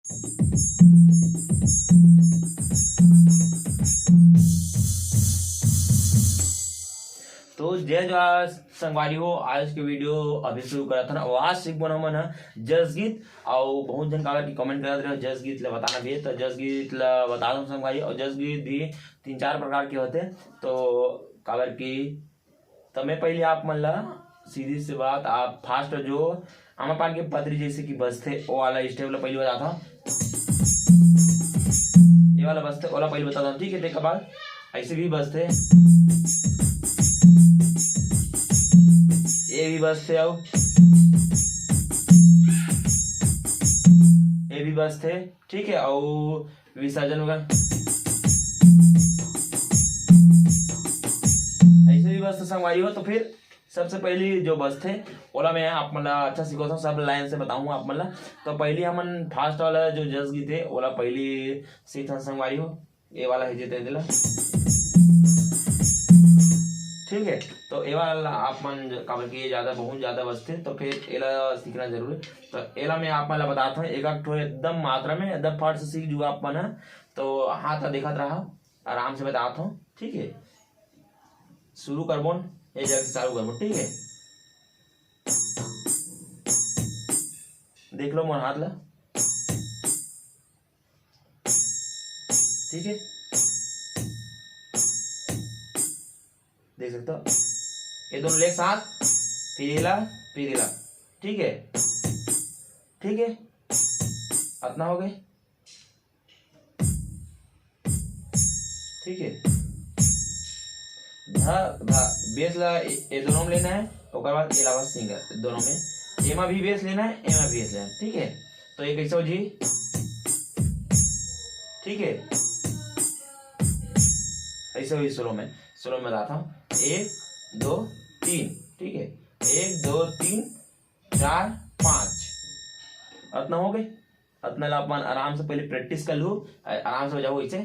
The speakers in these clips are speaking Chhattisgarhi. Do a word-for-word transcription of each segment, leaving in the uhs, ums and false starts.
तो जय जोहार संगवारी हो, आज के वीडियो अभी शुरू करत हन। अउ आज सीखबो हमन ह जस गीत। अउ बहुत झन काबर कि कमेंट करत रहे जस गीत ला बताना भी, तो जस गीत ला बता दो संगवारी। अउ जस गीत भी तीन चार प्रकार के होते, तो काबर कि तो मैं पहले आप मन ला सीधी सी बात, आप फास्ट जो आमा पान के पतरी जैसे कि बजथे, ओ वाला स्टेप ला पहले बताता हूँ। ये वाला बजथे, ओला पहले बताता हूँ, ठीक है? तेकर बाद ऐसे भी बजथे, ये भी बजथे, आओ, ये भी बजथे, ठीक है? और विसर्जन होगा, ऐसे भी बजथे संगवारी हो। तो फिर सबसे पहली जो बजथे, ओला मैं आप मन ला अच्छा सिखाता हूँ, सब लाइन से बताऊँ आप मन ला। तो पहली हमन फास्ट वाला जो जस गीत है, ओला पहली सीखथन संगवारी हो। ये वाला है जिते दिला, ठीक है? तो ये वाला आप मन ज-, काबर कि ये ज्यादा, बहुत ज्यादा बजथे, तो फिर एला सीखना जरूरी। तो एला मैं आप मन ला बताता हूँ, एक आध ठो एकदम मात्रा में, एकदम फट से सीख जुआ आप मन ह। तो हाथ ला देखत रहा, आराम से बताता हूँ, ठीक है? शुरू करबो न, ये जगह से चालू करबो, ठीक है? देख लो मोर हाथ ला, ठीक है? देख सकते हो, ये दोनों लेग साथ, फिर एला, फिर एला, ठीक है? ठीक है, अतना हो गए, ठीक है? धा धा, बेस ला ए, ए दोनों में लेना है, ओकर बाद एला बस सिंगल दोनों में, एमा भी बेस लेना है, एमा भी बेस लेना है, ठीक है? तो ये कैसे हो जी, ठीक है? ऐसे हुई स्लो में, स्लो में बताता हूँ, एक, दो, तीन, ठीक है? एक, दो, तीन, चार, पाँच, अतना हो गए। अतना ला अपन आराम से पहले प्रैक्टिस कर लू, आ-, आराम से बजाओ ऐसे,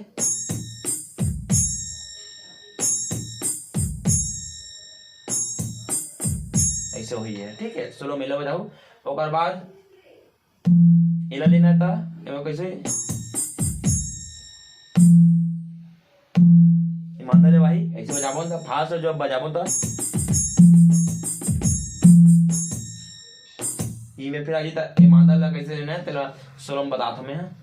ऐसे हुई है, ठीक है? स्लो में ला बजाओ, ओकर बाद एला लेना था, एमा कैसे? ईमानदार ले भाई, ऐसे बजाबो न त, फास्ट जब बजाबो त, ई में फिर आ जी त, ईमानदार ला कैसे लेना है, तेला सोलो में बतात हमें, हाँ।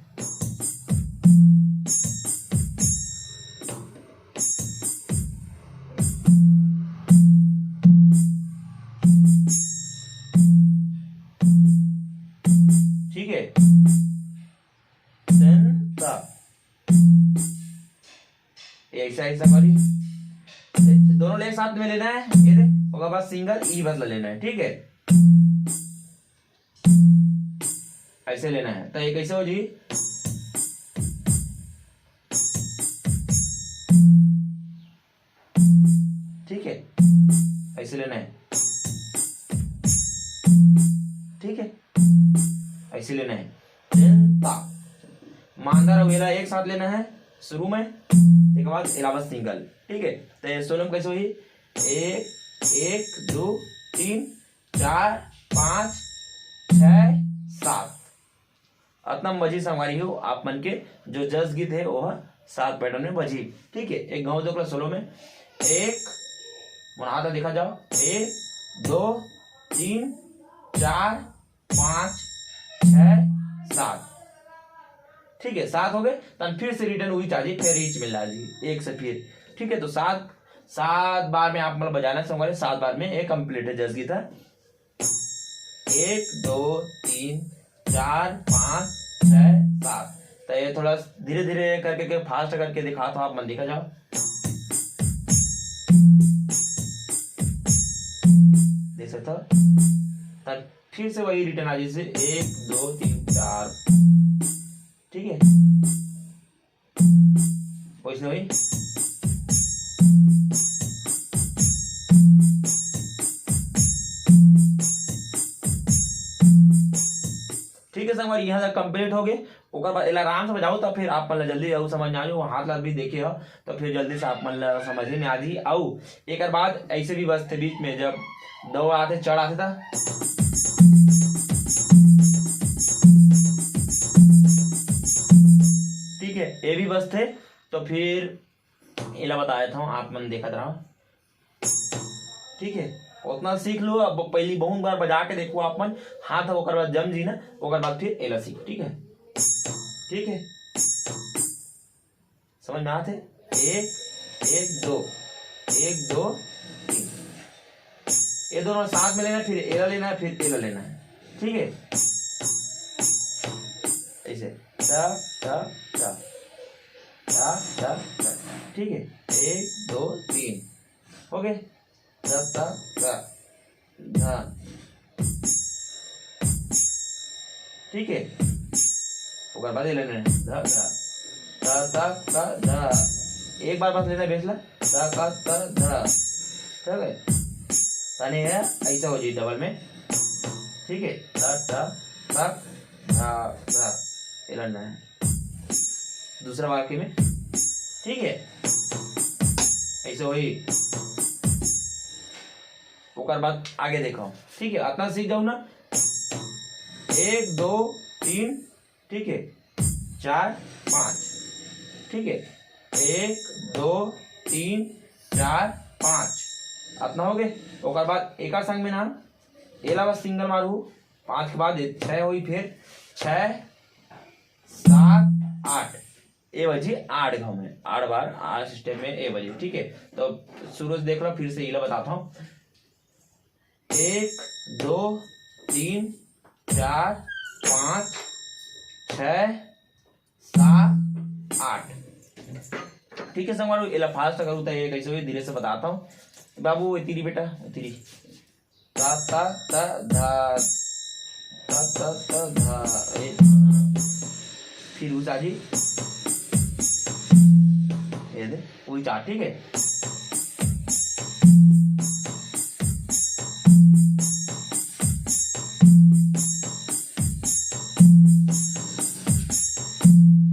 ठीक है, then ता। ये ऐसा, ऐसा करी। दोनों लेग साथ में लेना है, ये दे, ओकर बाद सिंगल ई बदला लेना है, ठीक है? ऐसे लेना है, तो ये कैसे हो जी? ठीक है, ऐसे लेना है, ठीक है, ऐसे लेना है। Then ता, मांदर और वेला एक साथ लेना है शुरू में, तेकर बाद इलावा सिंगल, ठीक है। तो ये सोलो में कैसे हुई? एक, एक, दो, तीन, चार, पाँच, छः, सात। अतना में बजी संगवारी हो, आप मन के जो जस गीत है, वो ह सात पैटर्न में बजी। ठीक है, एक गाँव दो सोलो में, एक, मोर हाथ देखा जाओ, एक, दो, तीन, चार, पाँच, छः, सात। ठीक है, सात हो गए, तन फिर से रिटर्न वही चार्ज, फिर रीच मिला जी, एक से फिर। ठीक है, तो सात, सात बार में आप मतलब बजाना संगवारी, सात बार में एक कंप्लीट है जस गीत है। एक, दो, तीन, चार, पाँच, छः, सात। तो ये थोड़ा धीरे धीरे करके के फास्ट करके दिखा, तो आप मन देखा जाओ, देख सकते हो। तब फिर से वही रिटर्न आ, जैसे एक, दो, तीन, चार। ठीक है, वैसे वही। ठीक है संगवारी, यहाँ तक कंप्लीट हो गए। ओकर बाद एला आराम से बजाओ, तो फिर आप मन ला जल्दी अउ समझ में आ जाओ। हाथ ला भी देखे हो, तो फिर जल्दी से आप मन ला समझ में आ जी। अउ एकर बाद ऐसे भी बजथे बीच में, जब दो आते, चढ़ आते, त ए भी बजथे। तो फिर एला बता देता हूँ, आप मन देखत रहो, ठीक है। उतना सीख लो। अब पहली बहुत बार बजा के देखो आप मन, हाथ ह ओकर बाद जम जी ना, ओकर बाद फिर एला सीखो, ठीक है, ठीक है। समझ में आते? एक, एक, दो, एक, दो, तीन। ये दोनों साथ में लेना है, फिर एला लेना है, फिर एला लेना है, ठीक है। ऐसे टा टा टा टा टा टा, ठीक है। एक, दो, तीन, ओके। टा टा टा धा, ठीक है। ओकर बाद ये लेना है धा धा, ता ता ता धा। एक बार बस लेना है बेस ला, ता ता ता धा, ठीक है। ताने है ऐसा हो जी डबल में, ठीक है। ता ता ता धा धा, ये लेना है दूसरा वाक्य में, ठीक है। ऐसे वही ओकर बाद आगे देखो, ठीक है। इतना सीख जाओ ना, एक, दो, तीन, ठीक है, चार, पाँच, ठीक है। एक, दो, तीन, चार, पाँच, इतना हो गए। ओकर बाद एक संग में ना, एला बस सिंगल मारू, पाँच के बाद ये छः हुई, फिर छः, सात, आठ, ए बजी आठ घाव में, आठ बार आठ स्टेप में ए बजी, ठीक है। तो शुरू से देख लो, फिर से इला बताता हूँ। एक, दो, तीन, चार, पाँच, छः, सात, आठ, ठीक है संगवारी। एला फास्ट करूँ तो ये कैसे हुई, धीरे से बताता हूँ। बाबू इतिरी बेटा, इतिरी, ता ता ता धा, ता ता ता धा, ए, फिर उस आजी, ये दे, वही चार, ठीक है।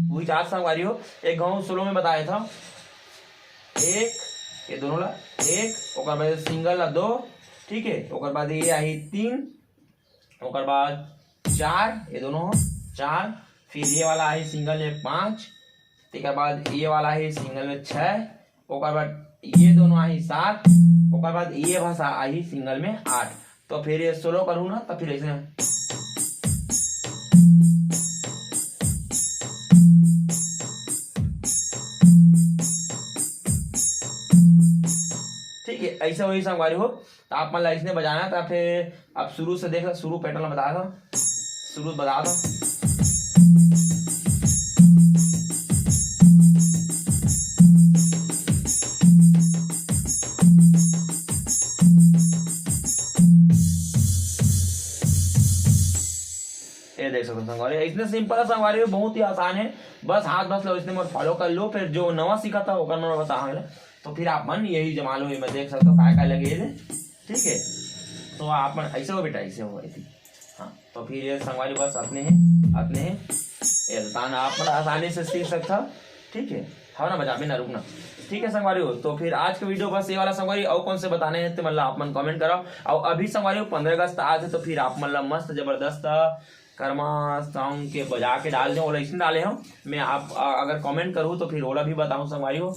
वही चार संगवारी हो, एक गाँव सोलो में बताया था, एक, ये दोनों ला, एक, ओकर बाद सिंगल ला दो, ठीक है। ओकर बाद ये आई तीन, ओकर बाद चार, ये दोनों हो चार, फिर ये वाला आई सिंगल में पाँच, तेकर बाद ये वाला आई सिंगल में छः, ओकर बाद ये दोनों आई सात, ओकर बाद ये भाषा आई सिंगल में आठ। तो फिर ये सोलो करूँ ना, तो फिर ऐसे ठीक है, ऐसे वही संगवारी हो। तो आप मन ला इसने बजाना था। फिर अब शुरू से देख लो, शुरू पैटर्न बता दो, शुरू बता दो। ये देख सकते हो संगवारी, इतने सिंपल है संगवारी, बहुत ही आसान है। बस हाथ बस लो, इसने मोर फॉलो कर लो। फिर जो नवा सीखा था ओकर मोर बता हमला, तो फिर आप मन यही जमा लो, ये मैं देख सकता हूँ काय काय लगे ये दे, ठीक है। तो आप मन ऐसे हो बेटा, ऐसे हो, ऐसे। हाँ, तो फिर ये संगवारी बस अपने हैं, अपने हैं। ये तान आप मन आसानी से सीख सकता हो, ठीक है। हाँ ना, बजाबे ना, रुकना। ठीक है संगवारी हो, तो फिर आज का वीडियो बस ये वाला संगवारी, और कौन से बताने हैं तो मतलब आप मन कमेंट करो। और अभी संगवारी हो पंद्रह अगस्त आज है, तो फिर आप मतलब मस्त जबरदस्त कर्मा सॉन्ग के बजा के डाल दें, ओला इसने डाले हो। मैं आप अ, अगर कमेंट करूँ तो फिर ओला भी बताऊँ संगवारी हो।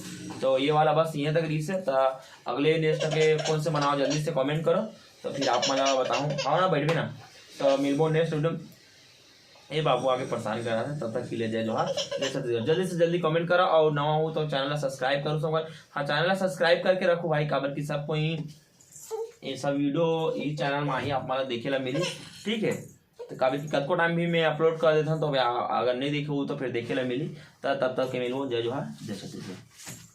तो ये वाला बस यहाँ तक रहीस है, तो अगले नेक्स्ट के कौन से बनाओ जल्दी से कमेंट करो, तो फिर आप मन ला बताऊँ। हाँ ना, बैठबे ना, तो मिलबो नेक्स्ट वीडियो। ए बाबू आगे परेशान करा था, तब तक के लिए जय जोहार, जय छत्तीसगढ़। जल्दी से जल्दी कमेंट करो और नवा हो तो चैनल ला सब्सक्राइब करो संगवारी। हाँ, चैनल ला सब्सक्राइब करके रखो भाई, काबर कि सब कोई ये सब वीडियो इस चैनल में ही आप मन ला देखे ला मिली, ठीक है। तो काबर कि कतको टाइम भी मैं अपलोड कर देता हूँ, तो अगर नहीं देखे हो तो फिर देखे ला मिली। तब तब तक के मिलबो, जय जोहार, जय छत्तीसगढ़।